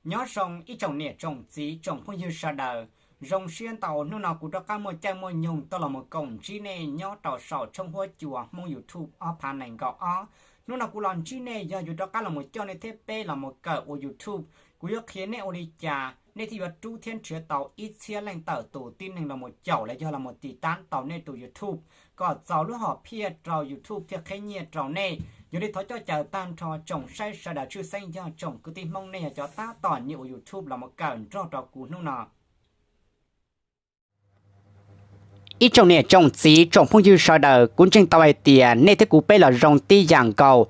Nyob zoo ib tsoom niam tsoom txiv tsoom phooj ywg sawv daws, zoo siab ntau hnub no kuv rov qab muaj caij muaj nyoog tuaj los mus koom ntsib nej nyob rau saum tshooj huab cua Hmoob YouTube ob phav nees nkaum ob. Hnub no kuv los ntsib nej yog yuav rov qab los mus coj nej thiab peb los mus kawm ua YouTube. Kuv yuav qhia nej ua li cas nej thiaj yuav rub thiab nrhiav tau ib txhiab leej tawm tus tib neeg los mus caum los yog los mus tiv tab tau nej tus YouTube, kom txaus lub hom phiaj rau YouTube thiaj qheb nyiaj rau nej. Yog li thov coj caw tag nrho tsoom saib sawv daws, tshwj xeeb yog tsoom kwv tij Hmoob, nej yog cov tab tom nyiam ua YouTube los mus kawm nrog rau kuv hnub no. Ib tsoom niam tsoom txiv tsoom phooj ywg sawv daws, kuv ntseeg tau hais tias nej thiab kuv peb los zoo tib yam nkaus.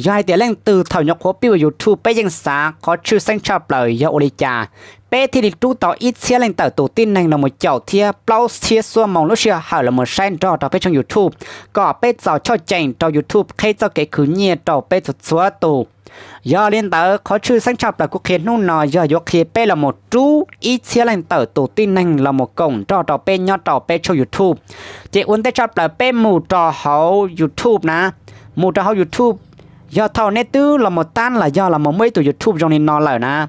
Yog hais tias leej twg thaum nyuam qhuav pib ua YouTube peb yeej xav qhov tshwj xeeb tshaj plaws yog ua li cas peb thiaj li rub tau ib txhiab leej tawm tus tib neeg los mus caum thiab plaub txhiab xuab moos lub sij hawm los mus saib nrog rau peb tshooj YouTube, kom peb txaus choj cheem rau YouTube qheb txoj kev khwv nyiaj rau peb txhua txhua tus. Yog li ntawd qhov tshwj xeeb tshaj plaws kuv qhia hnub no yog yuav qhia peb los mus rub ib txhiab leej tawm tus tib neeg los mus koom nrog rau peb nyob rau peb tshooj YouTube. Ces ua ntej tshaj plaws peb mus rau hauv YouTube na, mus rau hauv YouTube. Yog thaum nej twb los mus tab los yog los mus muaj ib tug YouTube zoo li no lawm na,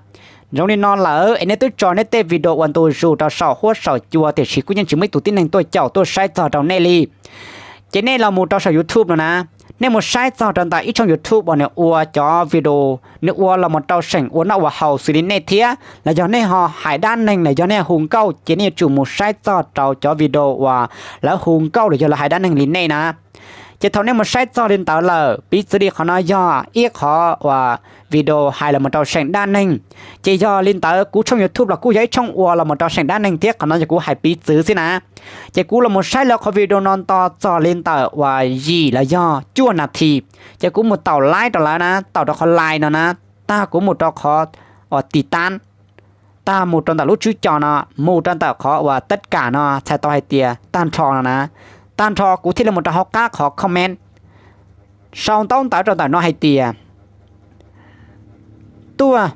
zoo li no lawm es nej twb tso nej tej video ua ntu zus rau saum huab saum cua tiam sis kuj yeej tsis muaj ib tug tib neeg tuaj caum tuaj saib txog rau nej li. Ces nej los mus rau saum YouTube no na, nej mus saib txog rau ntawm ib tshooj YouTube uas nws ua cov video, nws ua los mus rau seem ua noj ua haus xws li nej thiab los yog nej ho hais dab neeg los yog nej hu nkauj, ces nej yuav tsum mus saib txog rau cov video uas lawv hu nkauj los yog lawv hais dab neeg li nej na. Ces thaum nej mus saib txog li ntawd lawm, piv txwv li qhov no yog ib qhov uas video hais los mus rau seem dab neeg. Ces yog li ntawd kuv tshooj YouTube los kuj yog ib tshooj ua los mus rau seem dab neeg thiab, qhov no yog kuv hais piv txwv xwb na. Ces kuv los mus saib lawv qhov video no nto txog li ntawm uas yim los yog cuaj nas this, ces kuv mus taum like rau lawv na, taum rau qhov like no na, tag kuv mus rau qhov uas tiv tab, tag mus rau ntawm lub tswb co no, mus rau ntawm qhov uas teb kam no txhais tau hais tias tag nrho no na, tag nrho kuv thiaj li mus rau hauv qab qhov comment. Sau ntaub ntawv rau ntawm no hais tias, tuaj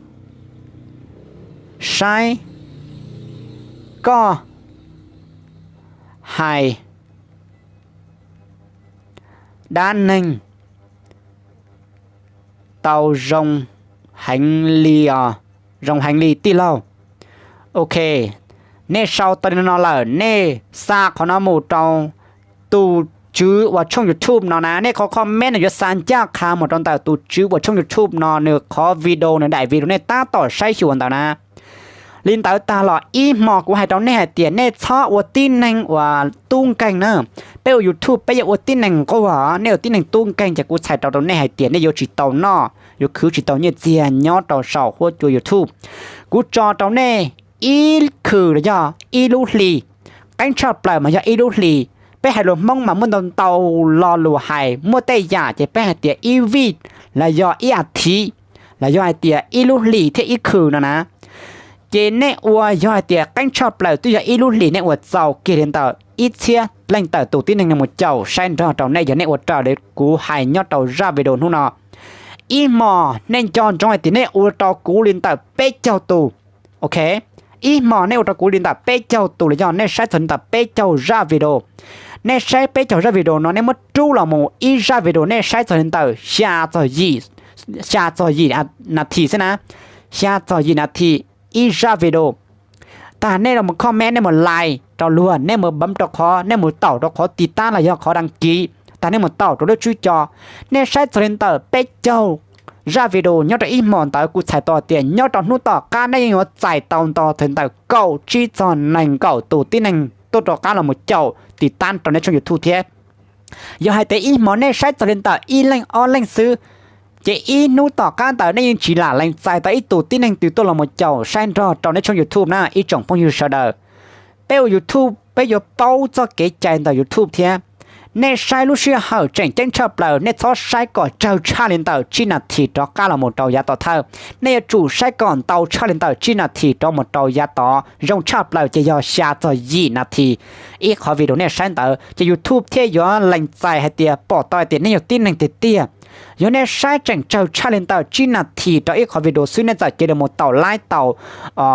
saib koj hais dab neeg tau zoo heev li os, zoo heev li tij laug. Ok, nej sau tau li no lawm, nej xa qhov no mus rau tus tswv uas tshooj YouTube no na, nej qhov comment no yuav xa ncaj qha mus rau ntawm tus tswv uas tshooj YouTube no, nws qhov video nws daim video nej tab tom saib xyuas ntawd na. Li ntawd tag los ib hmo kuv hais rau nej hais tias nej txhob ua tib neeg uas tub nkeeg na. Peb ua YouTube peb yuav ua tib neeg nquag, nej ua tib neeg tub nkeeg ces kuv txhais rau rau nej hais tias nej yuav tsis tau noj, yuav khwv tsis tau nyiaj txiag nyob rau saum huab cua YouTube. Kuv tso rau nej ib khw los yog ib lub hli, qeeb tshaj plaws mas yog ib lub hli. Peb hais lus Hmoob mas muaj ntau ntau lo lus hais, muaj tej yam ces peb hais tias ib vij los yog ib as thiv, los yog hais tias ib lub hlis thiab ib khw no na. Ces nej ua yog hais tias qeeb tshaj plaws twb yog ib lub hlis nej ua txaus kiag li ntawm ib txhiab leej tawm tus tib neeg no mus caum saib nrog rau nej yog nej ua raws li kuv hais nyob rau zaj video hnub no. Ib hmos nej nco ntsoov hais tias nej ua rau kuv li ntawm peb caug tus. Ok, ib hmos nej ua rau kuv li ntawm peb caug tus los yog nej saib txog li ntawm peb caug zaj video. Nej saib peb caug zaj video no nej muab rub los mus ib zaj video nej saib txog li ntawm xya txog yim, xya txog yim nas this xwb na, xya txog yim nas this ib zaj video. Tag nej los comment, nej mus like rau luag, nej mus bấm rau qhov, nej mus taum rau qhov tiv tab los yog qhov đăng ký, tag nej mus taum rau lub tswb co. Nej saib txog li ntawm peb caug zaj video nyob rau ib hmos ntawd kuv txhais tau tias nyob rau hnub tom qab nej yeej yuav txais tau nto txog li ntawm kaum tsib txog nees nkaum tus tib neeg tuaj rov qab los mus caum tiv tab rau nej tshooj YouTube thiab. Yog hais tias ib hmos nej saib txog li ntawm ib leej ob leeg xwb, ces ib hnub tom qab ntawd nej yeej tsis lam lees txais tau ib tus tib neeg twg tuaj los mus caum saib nrog rau nej tshooj YouTube na ib tsoom phooj ywg sawv daws. Peb ua YouTube peb yuav paub txoj kev cai ntawm YouTube thiab. Nej saib lub sij hawm tseem ceeb tshaj plaws nej txhob saib kom tsawg tshaj li ntawm tsib nas this rov qab los mus rau yav tom thawj. Nej yuav tsum saib kom ntau tshaj li ntawm tsib nas this rov mus rau yav tod, zoo tshaj plaws ces yog xya txog yim nas this ib qhov video nej saib ntawd ces YouTube thiaj yuav lees txais hais tias pom tau hais tias nej yog tib neeg tiag tiag. Yog nej saib tseem tsawg tshaj li ntawm tsib nas this rau ib qhov video xwb nej txawm cia li mus taum like, taum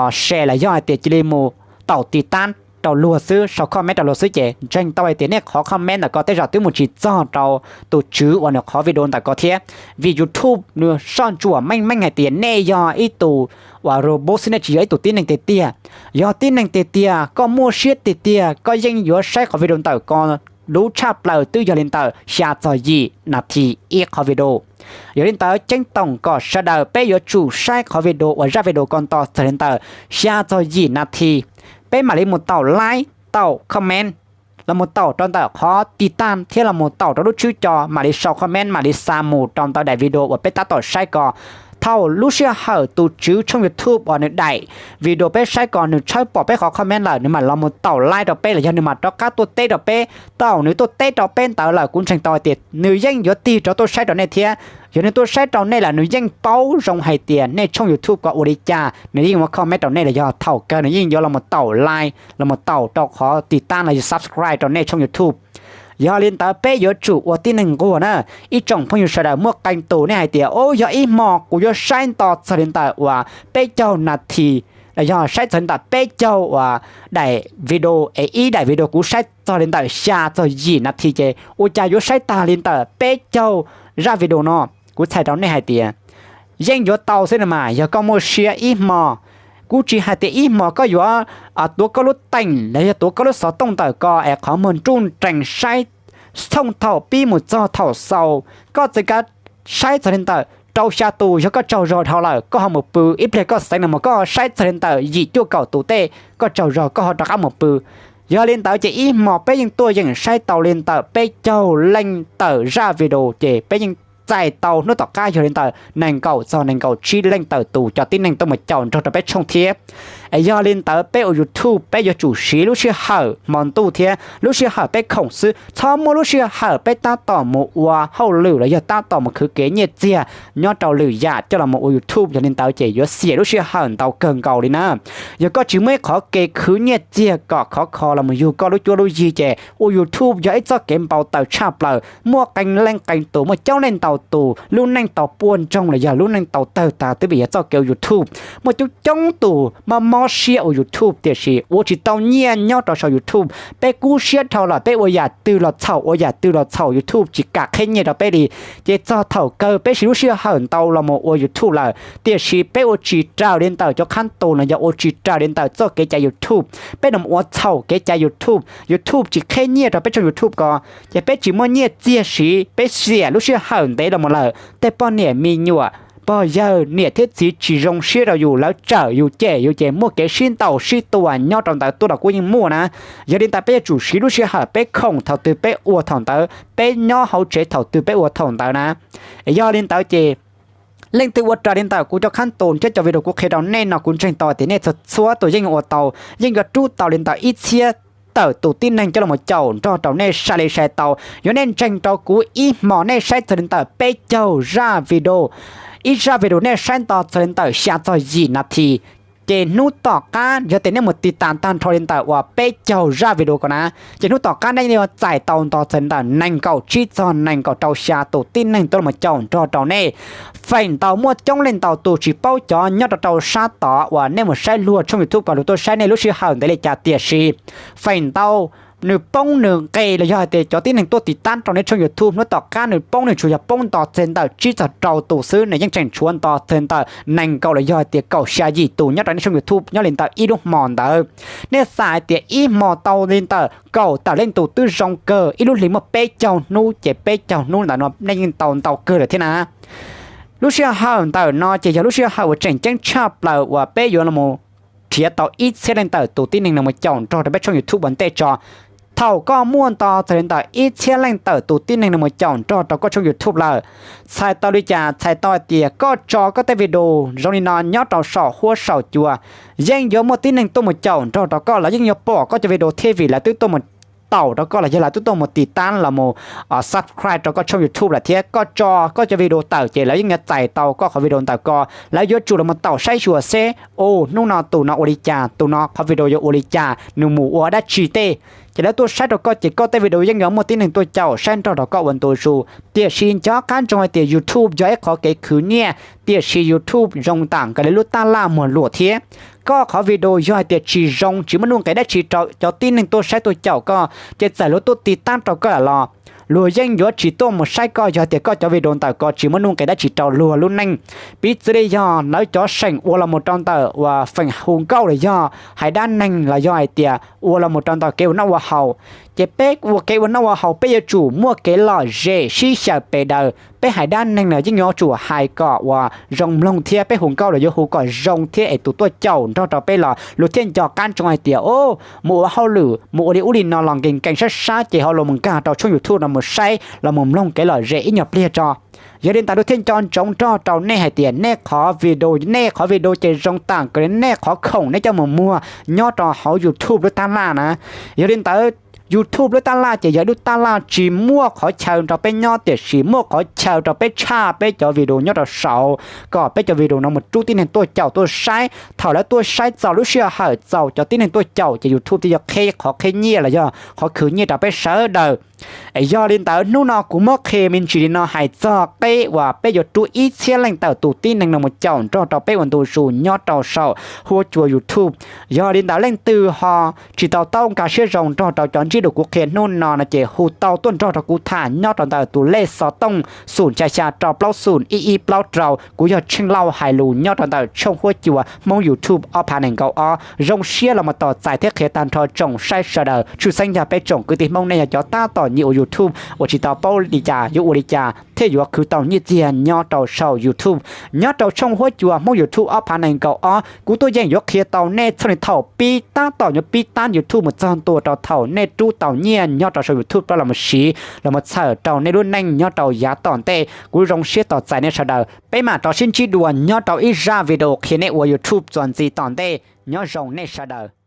share los yog hais tias cia li mus taum tiv tab. rau luag xwb, sau comment rau luag xwb ces ntseeg tau hais tias nej qhov comment ntawm ko tej zaum twb mus tsis txog rau tus tswv uas nws qhov video ntawm ko thiab. Vim YouTube nws soj ntsuam meej meej hais tias nej yog ib tug uas robot xwb, nej tsis yog ib tug tib neeg tiag tiag. Yog tib neeg tiag tiag, koj muaj siab tiag tiag, koj yeej yuav saib qhov video ntawm ko lub tshaj plaws twb yog li ntawm xya txog yim nas this ib qhov video. Yog li ntawd ceeb toom kom sawv daws peb yuav tsum saib qhov video uas zaj video ko nto txog li ntawm xya txog yim nas this, peb mam li mus taum like, taum comment, los mus taum rau ntawm qhov tiv tag thiab los mus taum rau lub tswb co, mam li sau comment, mam li xa mus rau ntawm daim video uas peb tab tom saib ko. Thaum lub sij hawm tus tswv tshooj YouTube uas nws daim video peb saib ko nws tshawb pom peb qhov comment lawm, nws mam los mus taum like rau peb los yog nws mam rov qab tuaj teb rau peb. Thaum nws tuaj teb rau peb ntawd lawm, kuv ntseeg tau hais tias nws yeej yuav tig rov tuaj saib rau nej thiab. Yog nws tuaj saib rau nej lawm, nws yeej paub zoo hais tias nej tshooj YouTube ko ua li cas, nws yeej muab comment rau nej los yog thaum kawg nws yeej yuav los mus taum like, los mus taum rau qhov tiv tag los yog subscribe rau nej tshooj YouTube. Yog li ntawd peb yuav tsum ua tib neeg nquag na. Ib tsoom phooj ywg sawv daws muaj qee tus nej hais tias, o, yog ib hmo kuv yuav saib nto txog li ntawm uas peb caug nas this, los yog saib txog li ntawm peb caug uas daim video es ib daim video kuv saib txog li ntawm xya txog yim nas this ces ua cas yuav saib tag li ntawm peb caug zaj video no? Kuv txhais rau nej hais tias yeej yuav tau xwb no mas, yog koj muaj siab ib hmo. Kuv tsis hais tias ib hmo koj yuav tuav koj lub teem los yog tuav koj lub xov tooj ntawm ko es qhov muag nruj nrees saib, txhooj thaum pib mus txog thaum xaus, koj txawm kav saib txog li ntawm rau xya tus, yog koj tsaug zog dhau lawm koj ho mus pw, ib pliag koj xeev los mus koj saib txog li ntawm yim cuaj kaum tus tej, koj tsaug zog koj ho rov qab mus pw. Yog li ntawd ces ib hmo peb yeej tuaj yeem saib tau li ntawm peb caug leej tawm zaj video ces peb yeej txais tau hnub tom qab yog li ntawm nees nkaum txog nees nkaum tsib leej tawm tus cov tib neeg tuaj mus caum nrog rau peb tshooj thiab. Es yog li ntawd peb ua YouTube peb yuav tsum siv lub sij hawm hmo ntuj thiab lub sij hawm peb khoom xwb, txhob muab lub sij hawm peb tab tom mus ua hauj lwm los yog tab tom mus khwv kev nyiaj txiag nyob rau lwm yam coj los ua YouTube. Yog li ntawd ces yuav xiam lub sij hawm ntau kawg nkaus li na. Yog koj tsis muaj ib qhov kev khwv nyiaj txiag kom khov kho los mus yug koj lub cuab lub yig ces ua YouTube yog ib txoj kev npau taws tshaj plaws, muaj qee leej qee tus, muaj coob leej ntau tus lub neej tau puaj ntsoog los yog lub neej tau tawg tag twb vim yog txoj kev ua YouTube. Muaj coob coob tus mob mob siab ua YouTube tiam sis ua tsis tau nyiaj nyob rau saum YouTube. Peb kub siab dhau lawm, peb ua yam twg los txhaum, ua yam twg los txhaum, YouTube tsis kam qheb nyiaj rau peb li. Ces txog thaum kawg peb siv lub sij hawm ntau los mus ua YouTube lawm tiam sis peb ua tsis raws li ntawm cov khab tus no, yog ua tsis raws li ntawm txoj kev cai YouTube. Peb los ua txhaum kev cai YouTube, YouTube tsis qheb nyiaj rau peb tshooj YouTube ko, ces peb tsis muaj nyiaj txiag siv, peb xiam lub sij hawm ntev los mus lawm. Tej poj niam me nyuam, pog yawg niam thiab txiv tsis zoo siab rau yus, lawv tsawm yus cem yus ces muaj kev sib ntaus sib tua nyob rau ntawd tuaj los kuj yeej muaj na. Yog li ntawd peb yuav tsum siv lub sij hawm peb khoom thaum twg peb ua thaum ntawd, peb nyob hauv tsev thaum twg peb ua thaum ntawd na. Yog li ntawd ces leej twg ua raws li ntawm kuv cov khab tus thiab cov video kuv qhia rau nej no kuv ntseeg tau tias nej txhua txhua tus yeej ua tau, yeej yuav rub tau li ntawm ib txhiab tawm tus tib neeg coj los caum nrog rau nej sai li sai tau. Yog nej ntseeg rau kuv ib hmo nej saib txog li ntawm peb caug zaj video, ib zaj video nej saib nto txog li ntawm xya txog yim nas this, ces hnub tom qab yog tias nej mus tiv tas tag nrho li ntawm uas peb caug zaj video ko na, ces hnub tom qab nej yuav txais tau nto txog li ntawm nees nkaum tsib txog nees nkaum rau xya tus tib neeg tuaj los caum nrog rau nej. Feem ntau muaj coob leej ntau tus tsis paub cov nyob rau rau sab tod uas nej mus saib luag tshooj YouTube ko luag tuaj saib nej lub sij hawm ntev li cas tiam sis feem ntau nws poob nws nqes los yog hais tias cov tib neeg tuaj tiv tab rau nej tshooj YouTube hnub tom qab nws poob nws tsuas yog poob nto txog ntawm tsib txog rau tus xwb, nws yeej tseem tshuav nto txog ntawm nees nkaum los yog hais tias kaum xya yim tus nyob rau nej tshooj YouTube nyob li ntawm ib lub hmo ntawd. Nej xav hais tias ib hmo tau li ntawm kaum tawm leej tus twb zoo kawg, ib lub hlis muaj peb caug hnub ces peb caug hnub ntawm no nej yeej tau ntau kawg lawm thiab na. Lub sij hawm ntawm no ces yog lub sij hawm uas tseem ceeb tshaj plaws uas peb yuav los nrhiav tau ib txhiab leej tawm tus tib neeg los caum nrog rau peb tshooj YouTube ua ntej tso. Thaum koj muaj nto txog li ntawm ib txhiab leej tawm tus tib neeg los caum nrog rau koj tshooj YouTube lawm, txhais tau li cas? Txhais tau hais tias koj tso koj tej video zoo li no nyob rau saum huab saum cua, yeej yuav muaj tib neeg tuaj mus caum nrog rau koj, lawv yeej yuav pom koj cov video thiab vim lawv twb tuaj mus taum rau koj los yog lawv twb tuaj mus tiv tab los mus subscribe rau koj tshooj YouTube lawm thiab. Koj tso koj cov video tawm ces lawv yeej yuav txais tau koj qhov video ntawm ko, lawv yuav tsum los mus taum saib xyuas seb, u, hnub no tus no ua li cas, tus no qhov video yuav ua li cas, nws mus ua dab tsi tej. ces lawv tuaj saib rau koj ces koj tej video yeej yuav muaj tib neeg tuaj caum saib nrog rau koj ua ntu zus. Tiam sis nco qab ntsoov hais tias YouTube yog ib qhov kev khwv nyiaj, tiam sis YouTube zoo tam nkaus li lub tab laj muag luam thiab. Koj qhov video yog hais tias tsis zoo, tsis muaj nuj nqis dab tsi rau cov tib neeg tuaj saib tuaj caum koj, ces txawm luag tuaj tiv tab rau koj lawm los luag yeej yuav tsis tuaj mus saib koj yog hais tias koj cov video ntawm ko tsis muaj nuj nqis dab tsi rau luag lub neej. Piv txwv li yog lawv cov seem ua los mus rau ntawm uas feem hu nkauj los yog hais dab neeg los yog hais tias ua los mus rau ntawm kev ua noj ua haus. Ces peb ua kev ua noj ua haus peb yuav tsum muaj kev lom zem sib xyaw pes daws. Peb hais dab neeg los yeej yuav tsum hais kom uas zoo mloog thiab peb hu nkauj los yuav hu kom zoo thiab es tus tuaj caum nrog rau peb los luag thiaj nco qab ntsoov hais tias, o, mus ua hauj lwm mus ua li ub li no los nkees nkees sab sab ces ho los mus nkag rau tshooj YouTube no mus saib los mus mloog kev lom zem ib nyuag pliag tso. Yog li ntawd luag thiaj nco ntsoov nrog rau nej hais tias nej qhov video, nej qhov video ces zoo tam nkaus li nej qhov khoom nej coj mus muag nyob rau hauv YouTube lub tab laj na. Yog li ntawd YouTube lub tab laj ces yog ib lub tab laj tsis muaj qhov chaw rau peb nyob tiam sis muaj qhov chaw rau peb tshaj peb cov video nyob rau saud kom peb cov video no mus rub tib neeg tuaj caum tuaj saib. Thaum lawv tuaj saib txaus lub sij hawm txaus cov tib neeg tuaj caum ces YouTube thiaj yuav qheb qhov qheb nyiaj los yog qhov khwv nyiaj rau peb sawv daws. Yog li ntawd hnub no kuv muab qhia me ntsis li no hais txog qeb uas peb yuav rub ib txhiab leej tawm tus tib neeg no mus caum nrog rau peb ua ntu zus nyob rau saum huab cua YouTube. Yog li ntawd leej twg ho tsis tau taub nkag siab zoo nrog rau cov ntsib dua kuv qhia hnub no no ces hu tau tuaj nrog rau kuv tham nyob rau ntawm tus lej xov tooj xoom xya xya rau plaub xoom ib ib plaub rau. Kuv yog Tsheej Lauj hais lus nyob rau ntawm tshooj huab cua Hmoob YouTube ob phav nees nkaum ob. Zoo siab los mus tos txais thiab qhia tag nrho tsoom saib sawv daws, tshwj xeeb yog peb tsoom kwv tij Hmoob nej yog cov tab tom nyiam ua YouTube uas tsis tau paub li cas yuav ua li cas thiaj yuav khwv tau nyiaj txiag nyob rau saum YouTube. Nyob rau tshooj huab cua Hmoob YouTube ob phav nees nkaum ob kuv tuaj yeem yuav qhia tau nej txog li thaum pib tab tom yuav pib tab YouTube mus txog ntua rau thaum nej rub tau nyiaj nyob rau saum YouTube rov los mus siv los mus txhawm rau nej lub neej nyob rau yav tom ntej. Kuv zoo siab tos txais nej sawv daws, peb mam rov sib ntsib dua nyob rau ib zaj video qhia nej ua YouTube txuas ntxiv tom ntej. Nyob zoo nej sawv daws.